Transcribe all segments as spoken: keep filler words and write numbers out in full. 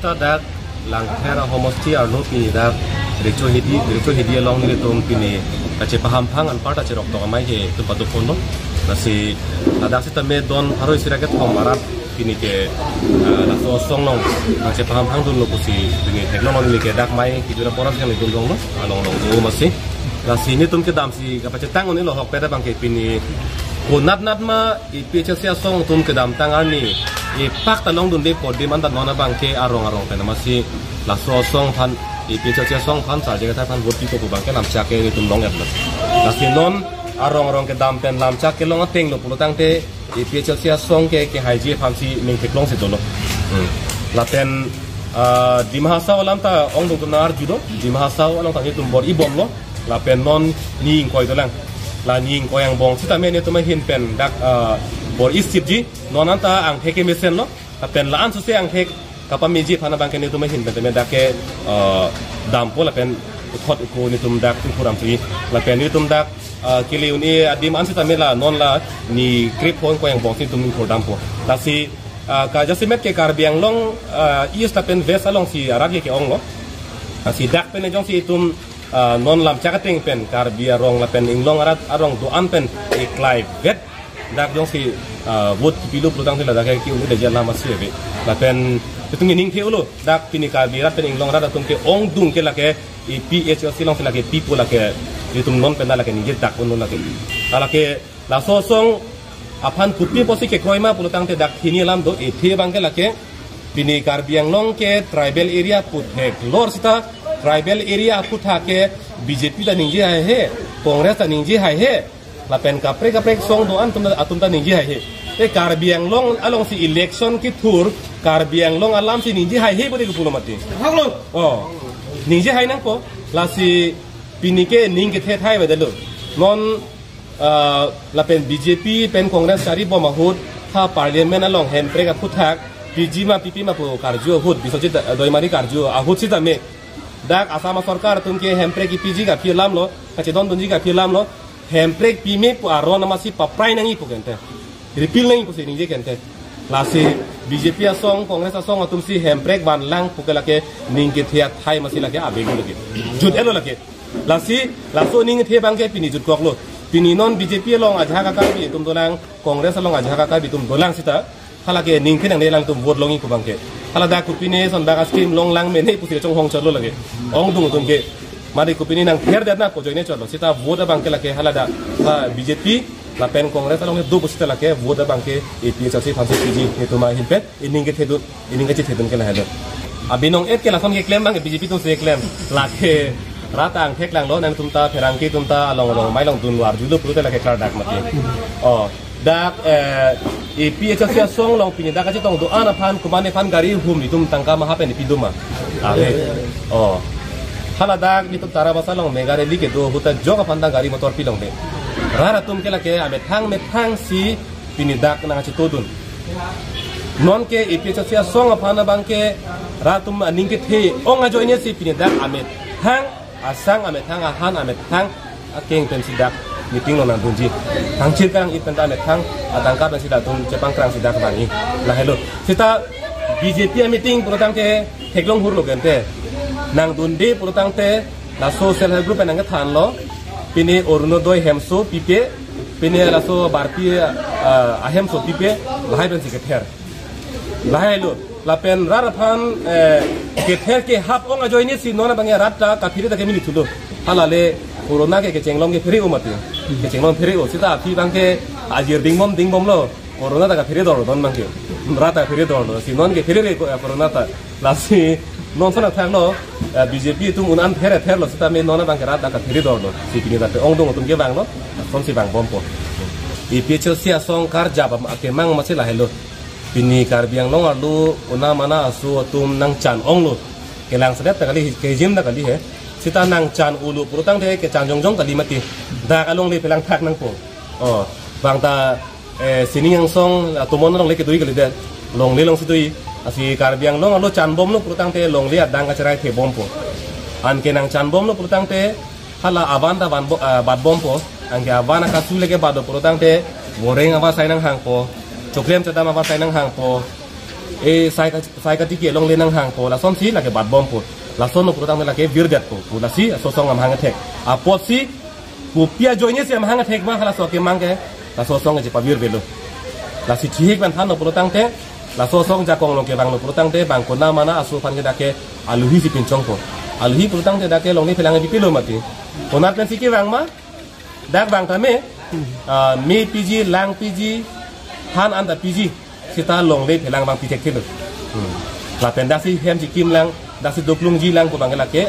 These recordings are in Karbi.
Dak Langther ahomosti arlo pini dak Recho Hidi, Recho Hidi along nelitum pini kachepahamphang anparta cheroktok amei ke itum pado ponlo. Lasi ladak sitame don pharo isi ra kethom arat pini ke, ah, laso asong along kachepahamphang dunlo pusi pini theklong neli ke dak mei kejut apor si nelitum donglo, along along do masi. Lasi nelitum kedam si kapachetang un-elo ahokpet abang ke pini konat nat ma A P H L C asong atum kedamtang arni ipak ta longdunde po adim anta non abang ke arong arong pen masi laso asong aphan, A P H L C asong aphan, sarje kethai aphan vote pipo pu abang ke lamchak ke itum long-etlo. Lasi non arong arong kedam pen lamchak kelong ateng lo pulotangte A P H L C asong ke kehaiji aphan si mengtheklong si dolo. Hmm. Lapen, ah, Dima Hasao alam ta ongdung atum nang-arju do, Dima Hasao along ta nelitum bor-i bomlo. Lapen non ni ingkoi dolang. La ni ingkoi angbong sitame nelitum ahin pen dak, ah, bor-i sipji. Non anta angthek kemesenlo. Lapen la-an suse angthek kapameji aphan abang ke nelitum ahin pen tame dak ke, ah, dampo lapen uthot uko nelitum dak ingkuram si. Lapen nelitum dak, ah, kele un-e adim an sitame la non la ni krepho ingkoi angbong si nelitum ingkur dampo. Lasi, ah, ka jasemet ke Karbi Anglong, ah, East lapen West along si arat ke ke-onglo. Lasi dak pen jongsi itum ah, non lamchak ateng pen Karbi arong lapen inglong arat arong do-an pen eklai vet dak jongsi, ah, vote kipilo pulotangte ladak ke ki-un-e deja lama si ave. Lapen itum ningthe-olo dak pini Karbi arat pen inglong arat atum ke ongdung ke lake A P H L C along si lake pipo lake itum non pen lake ningje dak unlo lake. Lake laso asong aphan kopi apotsi kekroi ma pulotangte dak hini alam do, ethe abang ke lake pini Karbi Anglong ke tribal area aphuthak lor sita tribal area aphuthak ke B J P ta ningje haihe, Congress ta ningje haihe, lapen kaprek kaprek asong do-an atum ta, atum ta ningje haihe. Te Karbi Anglong along si election kethur, Karbi Anglong alam si ningje haihe bodi kepulo mati. Hoklo. Oh. Ningje hai nangpo, lasi pini ke ning kethe thai beda lo. Non, ah, lapen B J P pen Congress chari bom ahut ha Parliament along Hemprek aphuthak piji ma pipe ma pu karju ahut, Biswajit Doimari karju ahut sitame dak Assam sorkar atum ke Hemprek kipiji ke aphi alamlo, kachedondunji ke aphi alamlo, Hemprek pime pu aron amatsi paprai nangji pu kente. Repeal nangji pusi ningje kente. Lasi B J P asong, Congress asong atum si Hemprek vanlang pu ke lake ning kethe athai masi lake abegu lake. Jut-etlo lake. Lasi, laso ning kethe abang ke pini jutkoklo. Pini non B J P along ajahak a-Karbi atum dolang, Congress along ajahak a-Karbi atum dolang sita. Halake ning kethe nangne alangtum vote longji pu abang ke. Hala dak kopine son dak a-scheme longlang mene pusi chonghong chotlo lake. Ongdung atum ke. Mari kopine nang ther det na pu ajoine chotlo. Sita vote abang ke lake hala dak, ha, B J P lapen Congress along do pu sita lake vote abang ke A P H L C aphan si piji nelitum ahin pen. Ining kethedun, ining kachethedun ke lahelo. Abinong et ke lason keklem abang ke B J P atum si keklem. Lake rat angthek langlo, nangtum ta pherangke atum ta along along mei longdunlo, arjulo pulote lake klardak mati. Oh, dak, eh, A P H L C asong along pini dak kachetong do-an aphan komatne aphan gari hum itum tangka maha pen piduma. Ave. Oh. Hala dak nelitum Tarabasa along mega rally kedo ahut ta jok aphan ta gari motor pilongde. Rat atum ke lake amethang methang si pini dak nangchetodun. Non ke A P H L C asong aphan abang ke rat atum aning kethe ong ajoine si pini dak amethang asang, amethang ahan, amethang akeng pensi dak meeting along nangdunji. Thangchir karang-it pen ta amethang atangka pensi dak atum chepangkrang si dak vangji. Lahelo. Sita B J P a-meeting pulotangte theklong hurlo kente. Nangdunde pulotangte laso self help group pen nangkethanlo. Pini Orunodoi hemso pipe, pini laso Bharti, ah, ahemso pipe, lahai pensi kether. Lahailo, lapen rat aphan, eh, kether kehap ong ajoine si non abang rat ta kaphere ta kemili thulo. Halale corona ke kechenglong ke phere-o mati. Kechenglong phere-o, sita aphi abang ke ajir dingbom dingbomlo. Corona ta kaphere dorlo non abang ke. Rat ta phere dorlo. Si non ke pherere ko, eh, corona ta. Lasi non sana thanglo, eh, B J P atum un-an phere pherlo sitame non abang ke rat ta kaphere dorlo. Si pini rat ongdung atum ke vanglo. Son si vangbompo. A P H L C asong karjap am akemang masi lahelo. Pini Karbi Anglong arlo una mana aso atum nangchan onglo. Kelang sedet ta kali, kejim ta kali he. Sita nangchan-olo pulotangte kechan jongjong kali mati. Dak alongle pelang thak nangpo. Oh, bang ta eh, sining angsong, ah, atomon alongle kedui kalidet. Longle alongsi dui. Lasi Karbi Anglong arlo chanbomlo pulotangte longle adang kacherai thebompo. Anke nangchanbomlo pulotangte hala avan ta van bo-, ah, batbompo. Anke avan akasu leke batlo pulotangte voreng avarsai nanghangpo. Choklem chodam avarsai nanghangpo. E sai ka, sai katiki alongle nanghangpo, lasonsi lake batbompo. Lasonlo pulotangte lake virdetpo pu, lasi laso asong amahang athek. Apotsi kopi ajoinesi amahang athek ma halaso akemang ke, laso asong ke chepavirvelo. Lasi thihek van thanlo pulotangte, laso asong jakong along kevanglo pulotangte, bang konat mana aso aphan ke dak ke aluhi si pinchongpo. Aluhi pulotangte dak ke longle phelang bipilo mati. Konat pensi kevang ma, dak vang tame, ah, me piji, lang piji, han anta piji, seta longle phelang vang pithekthe lo. Hmm. Lapen daksi hem chikim lang, daksi doklungji lang pu abang ke lake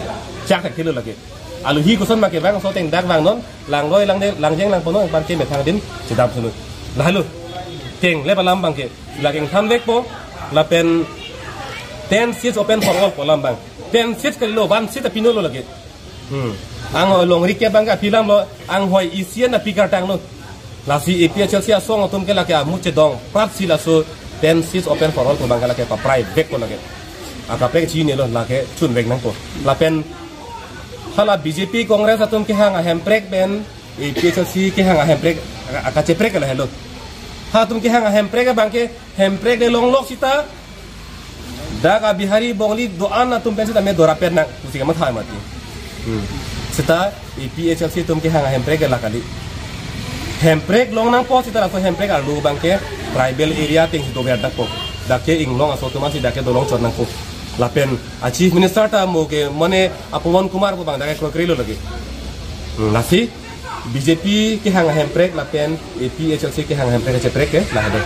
chakthekthe lo lake. Aluhi koson ma kevang, so ateng dak vangnon, langroi langde, langjeng langponnon, abang ke methang din chedam sunu. Lahelo. Tengle alam abang ke, lake ingthanvekpo, lapen ten seats open for all pu alam abang. Ten seats kalilo, one seat apinolo lake. Hmm. Anghoi longri ke abang ke aphi alamlo, anghoi isi an api kartanglo. Lasi A P H L C asong atum ke lake amu chedong, pratsi laso ten seats open for all pu abang ke lake papraivekpo lake. Akaprek chinilo, lake chunvek nangpo. Lapen hala B J P Congress atum kehang ahemprek pen A P H L C kehang ahemprek aka-, akacheprek lahelo. Halatum kehang ahemprek abang ke hemprek de longlok seta, dak a Bihari Bongali do-an atum pen seta me dorapet nang pusi kamatha mati. Hmm. Seta A P H L C atum kehang ahemprek ke la kali. Hemprek long nangpo seta laso hemprek arlo abang ke tribal area atengsi dover nangpo. Dak ke inglong aso atum si dak ke dolong chot nangpo. Lapen a Chief Minister ta mo ke mane a Pawan Kumar pu abang dak ke krokrelo lake. Hmm, lasi B J P kehang ahemprek lapen A P H L C kehang ahemprek cheprek ke lahelo.